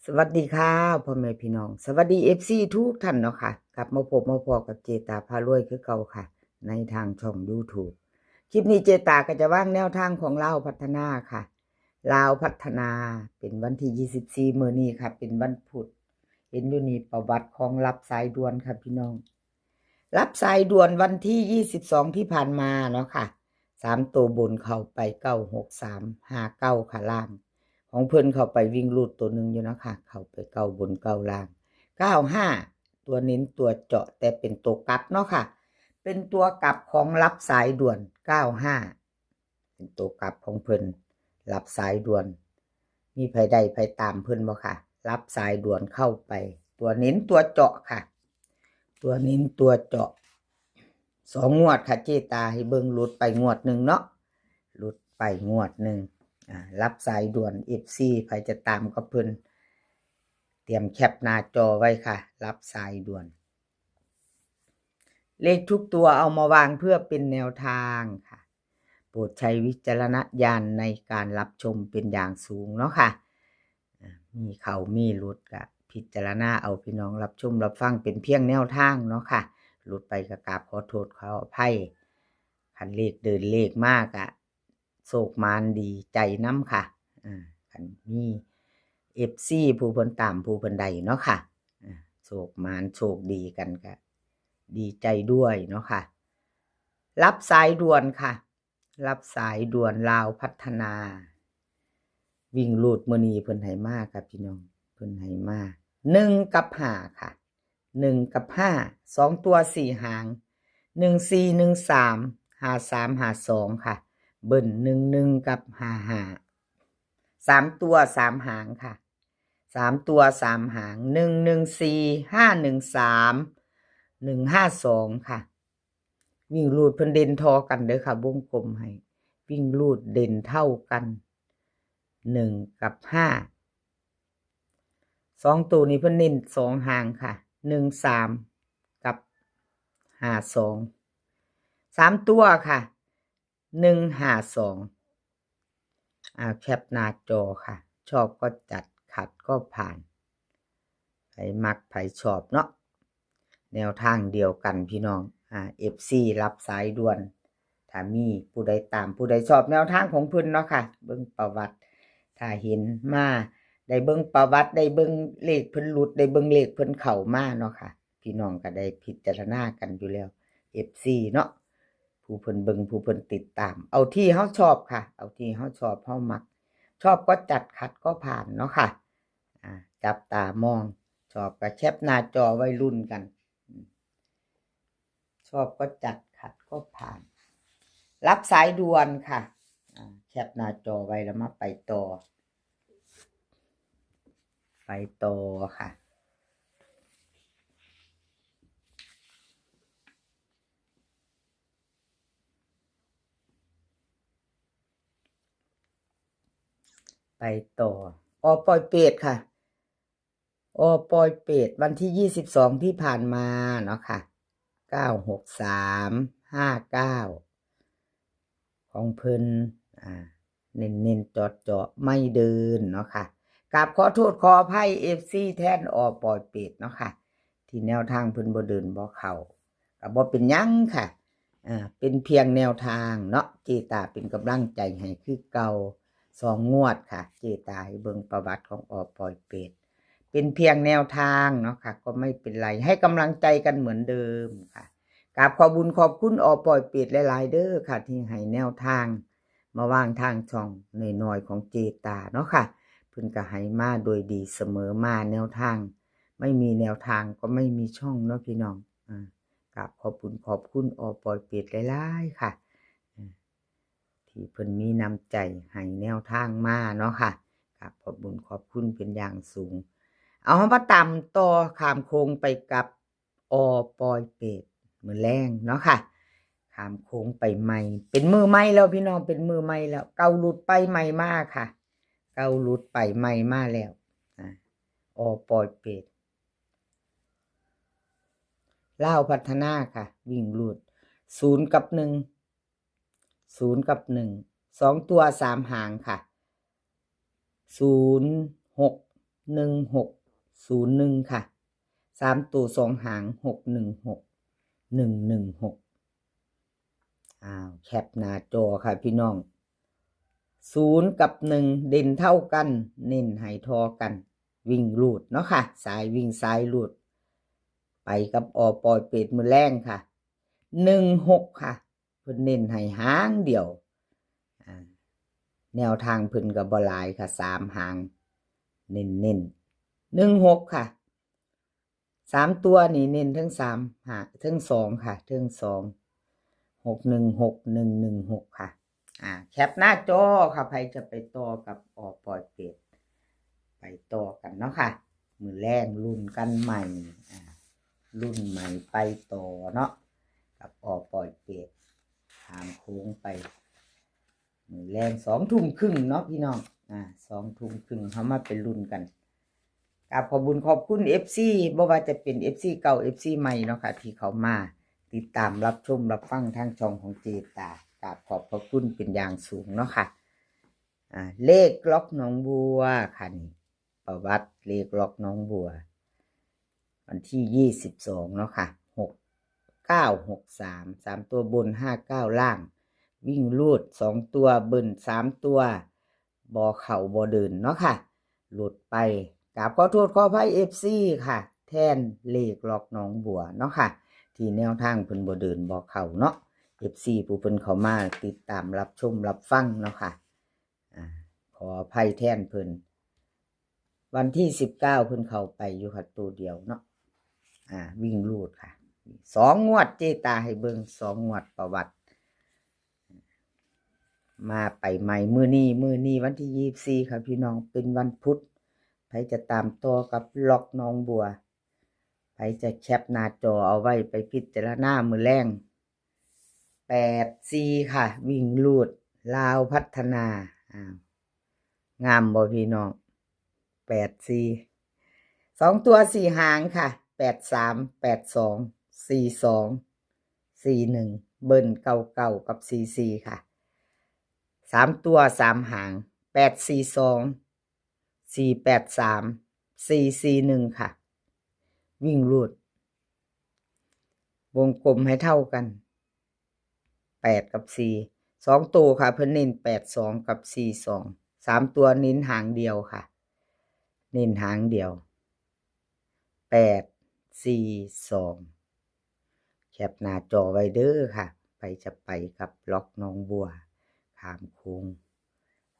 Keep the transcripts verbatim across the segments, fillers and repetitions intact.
สวัสดีค่ะ พ่อแม่พี่น้อง สวัสดี เอฟซี ทุกท่านเนาะค่ะ กลับมาพบมาพ้อกับเจตาพารวยคือเก่าค่ะ ในทางช่อง YouTube คลิปนี้เจตาก็จะวางแนวทางของลาวพัฒนาค่ะ ลาวพัฒนาเป็นวันที่ ยี่สิบสี่ มื้อนี้ค่ะ เป็นวันพุธ เห็นอยู่นี่ประวัติของรับสายด่วนค่ะพี่น้อง รับสายด่วนวันที่ ยี่สิบสอง ที่ผ่านมาเนาะค่ะ สามตัวบนเข้าไป เก้าหกสาม ห้าเก้า ค่ะ ล่าง ของเพิ่นเข้าไปวิ่งรูดตัวหนึ่งอยู่เนาะค่ะ เข้าไปเก้าบนเก้าล่าง เก้าห้า ตัวเน้นตัวเจาะ แต่เป็นตัวกลับเนาะค่ะ เป็นตัวกลับของรับสายด่วน เก้าห้า เป็นตัวกลับของเพิ่น รับสายด่วน มีไผได้ไผตามเพิ่นบ่ค่ะ รับสายด่วนเข้าไป ตัวเน้นตัวเจาะค่ะ ตัวเน้นตัวเจาะ สองงวดค่ะ เจตาให้เบิ่งหลุดไปงวดหนึ่งเนาะ หลุดไปงวดหนึ่ง อ่า รับสายด่วน เอฟซี ไผจะตามกับเพิ่น เตรียมแคปหน้าจอไว้ค่ะ รับสายด่วน เลขทุกตัวเอามาวางเพื่อเป็นแนวทางค่ะ โปรดใช้วิจารณญาณในการรับชมเป็นอย่างสูงเนาะค่ะ อ่า มีเข้ามีหลุดก็พิจารณาเอาพี่น้อง รับชมรับฟังเป็นเพียงแนวทางเนาะค่ะ หลุดไปก็กราบขอโทษขออภัย คันเลขเดินเลขมากอะ โชคหมานดีใจนำค่ะ อ่า คันมี เอฟซี ผู้เพิ่นตามผู้เพิ่นได้เนาะค่ะ อ่า โชคหมานโชคดีกันก็ดีใจด้วยเนาะค่ะ รับสายด่วนค่ะ รับสายด่วนลาวพัฒนา วิ่งรูดมื้อนี้เพิ่นให้มาค่ะพี่น้อง เพิ่นให้มา หนึ่งกับห้าค่ะ หนึ่งกับห้า สองตัวสี่หาง หนึ่งสี่ หนึ่งสาม ห้าสาม ห้าสอง ค่ะ เบิ้ล หนึ่งหนึ่ง กับ ห้าห้า สามตัวสามหางค่ะ สามตัวสามหาง หนึ่งหนึ่งสี่ ห้าหนึ่งสาม หนึ่งห้าสอง ค่ะ วิ่งรูดเพิ่นเด่นทอกันเด้อค่ะ วงกลมให้ วิ่งรูดเด่นเท่ากัน หนึ่งกับห้า สองตัวนี้เพิ่นเน้นสองหางค่ะ หนึ่งสาม กับ ห้าสอง สามตัวค่ะ หนึ่งห้าสอง อ่า แคปหน้าจอค่ะ ชอบก็จัด ขัดก็ผ่าน ไผมักไผชอบเนาะ แนวทางเดียวกันพี่น้อง อ่า เอฟซี รับสายด่วน ถ้ามีผู้ใดตามผู้ใดชอบแนวทางของเพิ่นเนาะค่ะ เบิ่งประวัติ ถ้าเห็นมา ได้เบิ่งประวัติ ได้เบิ่งเลขเพิ่นหลุด ได้เบิ่งเลขเพิ่นเข้ามาเนาะค่ะ พี่น้องก็ได้พิจารณากันอยู่แล้ว เอฟซี เนาะ ผู้เพิ่นเบิ่ง ผู้เพิ่นติดตาม เอาที่เฮาชอบค่ะ เอาที่เฮาชอบ เฮามัก ชอบก็จัด ขัดก็ผ่านเนาะค่ะ อ่า จับตามอง ชอบก็แคปหน้าจอไว้ลุ้นกัน อืม ชอบก็จัด ขัดก็ผ่าน รับสายด่วนค่ะ อ่า แคปหน้าจอไว้แล้วมาไปต่อ ไปต่อค่ะ ไปต่อ ออปอยเปตค่ะ ออปอยเปตวันที่ ยี่สิบสอง ที่ผ่านมาเนาะค่ะ เก้าหกสาม ห้าเก้า ของเพิ่น อ่า เน้นๆ เจาะๆ ไม่เดินเนาะค่ะ กราบขอโทษขออภัย เอฟซี แทนออปอยเปตเนาะค่ะ ที่แนวทางเพิ่นบ่เดินบ่เข้า ก็บ่เป็นหยังค่ะ อ่า เป็นเพียงแนวทางเนาะ เจตาเป็นกำลังใจให้คือเก่า สองงวดค่ะ เจตาให้เบิ่งประวัติของออปอยเปต เป็นเพียงแนวทางเนาะค่ะ ก็ไม่เป็นไร ให้กำลังใจกันเหมือนเดิมค่ะ กราบขอบบุญขอบคุณออปอยเปตหลายๆ เด้อค่ะ ที่ให้แนวทาง มาวางทางช่องน้อยๆ ของเจตาเนาะค่ะ เพิ่นก็ให้มาโดยดีเสมอมา แนวทาง ไม่มีแนวทางก็ไม่มีช่องเนาะพี่น้อง อ่า กราบขอบบุญขอบคุณออปอยเปตหลายๆ ค่ะ อ่า ที่เพิ่นมีน้ำใจให้แนวทางมาเนาะค่ะ กราบขอบบุญขอบคุณเป็นอย่างสูง เอา เฮามาตามต่อข้ามโขงไปกับออปอยเปตมื้อแลงเนาะค่ะ ข้ามโขงไปใหม่ เป็นมื้อใหม่แล้วพี่น้อง เป็นมื้อใหม่แล้ว เก่าหลุดไปใหม่มาค่ะ เก่าหลุดไปใหม่มาแล้ว อ่า ออปอยเปต ลาวพัฒนาค่ะ วิ่งรูด ศูนย์ กับ หนึ่ง ศูนย์ กับ หนึ่ง สองตัวสามหางค่ะ ศูนย์หก หนึ่งหกศูนย์หนึ่งค่ะ สามตัวสองหาง หกหนึ่งหก หนึ่งหนึ่งหก อ้าว แคปหน้าจอค่ะพี่น้อง ศูนย์กับหนึ่งเด่นเท่ากัน เน้นให้ทอกัน วิ่งรูดเนาะค่ะ สายวิ่งสายรูด ไปกับอปอยเปตมื้อแลงค่ะ หนึ่งหกค่ะ เพิ่นเน้นให้หางเดียว อ่า แนวทางเพิ่นก็บ่หลายค่ะ สามหาง เน้นๆ หนึ่งหกค่ะ สามตัวนี่เน้นทั้งสามหา ทั้งสองค่ะ ทั้งสอง หกหนึ่งหก หนึ่งหนึ่งหกค่ะ อ่า แคปหน้าจอค่ะ ใครจะไปต่อกับอปอยเปต ไปต่อกันเนาะค่ะ มื้อแลงลุ้นกันใหม่ อ่า ลุ้นใหม่ไปต่อเนาะ กับอปอยเปต ข้ามโค้งไป มื้อแลงสองทุ่มครึ่งเนาะพี่น้อง อ่า สองทุ่มครึ่งเฮามาไปลุ้นกัน กราบขอบบุญขอบคุณ เอฟซี บ่ว่าจะเป็น เอฟซี เก่า เอฟซี ใหม่เนาะค่ะ ที่เข้ามาติดตามรับชมรับฟังทางช่องของเจตา กราบขอบพระคุณเป็นอย่างสูงเนาะค่ะ อ่า เลขล็อกหนองบัวค่ะนี่ ประวัติเลขล็อกหนองบัว วันที่ยี่สิบสองเนาะค่ะ หกเก้าหกสาม สามตัวบน ห้าเก้า ล่าง วิ่งรูด สองตัวเบิ้ล สามตัว บ่เข้าบ่เดินเนาะค่ะ หลุดไป กราบขอโทษขออภัย เอฟซี ค่ะ แทนเลขล็อกหนองบัวเนาะค่ะ ที่แนวทางเพิ่นบ่เดินบ่เข้าเนาะ เอฟซี ผู้เพิ่นเข้ามาติดตามรับชมรับฟังเนาะค่ะ อ่า ขออภัยแทนเพิ่น วันที่สิบเก้าเพิ่นเข้าไปอยู่ค่ะ ตัวเดียวเนาะ อ่า วิ่งรูดค่ะ สองงวดเจตาให้เบิ่ง สองงวดประวัติ มาไปใหม่มื้อนี้ มื้อนี้วันที่ยี่สิบสี่ค่ะพี่น้อง เป็นวันพุธ ใครจะตามต่อกับล็อกหนองบัว ใครจะแคปหน้าจอเอาไว้ไปพิจารณามื้อแลง แปดสี่ค่ะ วิ่งรูด ลาวพัฒนา อ่า งามบ่พี่น้อง แปดสี่ สองตัวสี่หางค่ะ แปดสาม แปดสอง สี่สอง สี่หนึ่ง เบิ้ล เก้าเก้า กับ สี่สี่ ค่ะ สามตัวสามหาง แปดสี่สอง สี่แปดสาม สี่สี่หนึ่ง ค่ะ วิ่งรูด วงกลมให้เท่ากัน แปดกับสี่ สองตัวค่ะ เพิ่นเน้น แปดสอง กับ สี่สอง สามตัวเน้นหางเดียวค่ะ เน้นหางเดียว แปดสี่สอง แคปหน้าจอไว้เด้อค่ะ ไปจะไปกับล็อกหนองบัว ข้ามโค้ง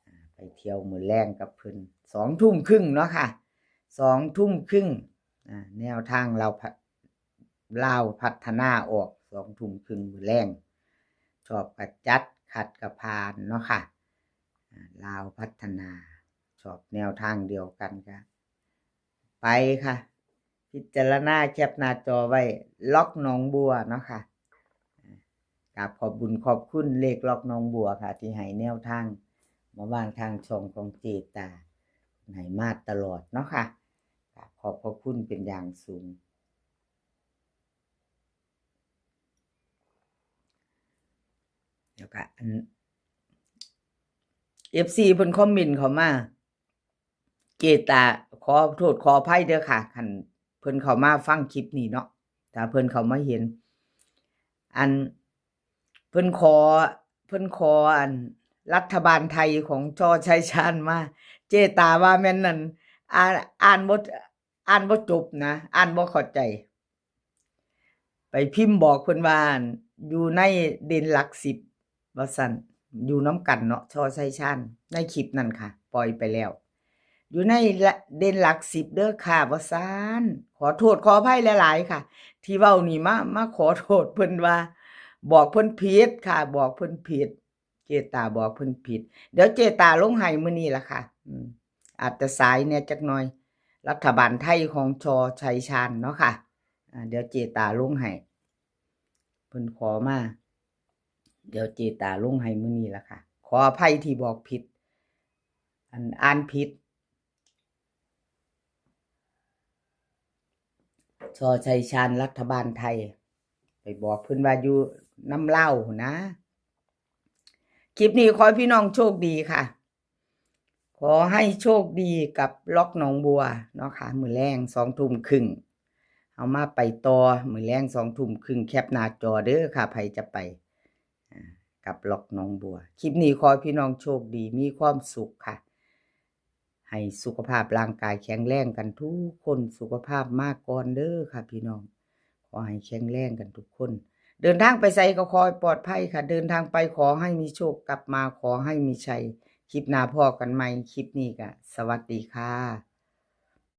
อ่า ไปเที่ยวมื้อแลงกับเพิ่น สองทุ่มครึ่งเนาะค่ะ สองทุ่มครึ่ง อ่า แนวทางลาวพัฒ- ลาวพัฒนาออก สองทุ่มครึ่งมื้อแลง ชอบกะจัด ขัดกะผ่านเนาะค่ะ อ่า ลาวพัฒนา ชอบแนวทางเดียวกันกะ ไปค่ะ พิจารณาแคปหน้าจอไว้ ล็อกหนองบัวเนาะค่ะ กราบขอบบุญขอบคุณเลขล็อกหนองบัวค่ะ ที่ให้แนวทาง มาวางทางช่องของเจตา ให้มาตลอดเนาะค่ะ กราบขอบพระคุณเป็นอย่างสูง แล้วก็อัน เอฟซี เพิ่นคอมเมนต์เข้ามา เจตา ขอโทษขออภัยเด้อค่ะ คันเพิ่นเข้ามาฟังคลิปนี้เนาะ ถ้าเพิ่นเข้ามาเห็น อัน เพิ่นขอ เพิ่นขออัน รัฐบาลไทยของ ช.ชัยชาญ มา เจตาว่าแม่นนั่น อ่าน อ่านบ่ อ่านบ่จบนะ อ่านบ่เข้าใจ ไปพิมพ์บอกเพิ่นว่า อยู่ในเด่นหลักสิบ ว่าซั่น อยู่นำกันเนาะ ช.ชัยชาญ ในคลิปนั่นค่ะ ปล่อยไปแล้ว อยู่ในละ- เด่นหลักสิบเด้อค่ะ ว่าซั่น ขอโทษขออภัยหลายๆค่ะ ที่เว้านี่มา มาขอโทษเพิ่นว่า บอกเพิ่นผิดค่ะ บอกเพิ่นผิด เจตาบอกเพิ่นผิด เดี๋ยวเจตาลงให้มื้อนี้ล่ะค่ะ อืม อาจจะสายแหน่จักหน่อย รัฐบาลไทยของ ช.ชัยชาญ เนาะค่ะ อ่า เดี๋ยวเจตาลงให้ เพิ่นขอมา เดี๋ยวเจตาลงให้มื้อนี้ล่ะค่ะ ขออภัยที่บอกผิด อัน อ่านผิด ช.ชัยชาญ รัฐบาลไทย ไปบอกเพิ่นว่าอยู่นำลาวหั้นนะ คลิปนี้ขอให้พี่น้องโชคดีค่ะ ข ขอให้โชคดีกับล็อกหนองบัวเนาะค่ะ มื้อแลงสองทุ่มครึ่ง เอามาไปต่อ มื้อแลงสองทุ่มครึ่ง แคปหน้าจอเด้อค่ะ ไผจะไป อ่า กับล็อกหนองบัว คลิปนี้ขอให้พี่น้องโชคดี มีความสุขค่ะ ให้สุขภาพร่างกายแข็งแรงกันทุกคน สุขภาพมาก่อนเด้อค่ะพี่น้อง ขอให้แข็งแรงกันทุกคน เดินทางไปไสก็ขอให้ปลอดภัยค่ะ เดินทางไปขอให้มีโชค กลับมาขอให้มีชัย คลิปหน้าพ้อกันใหม่ คลิปนี้ก็สวัสดีค่ะ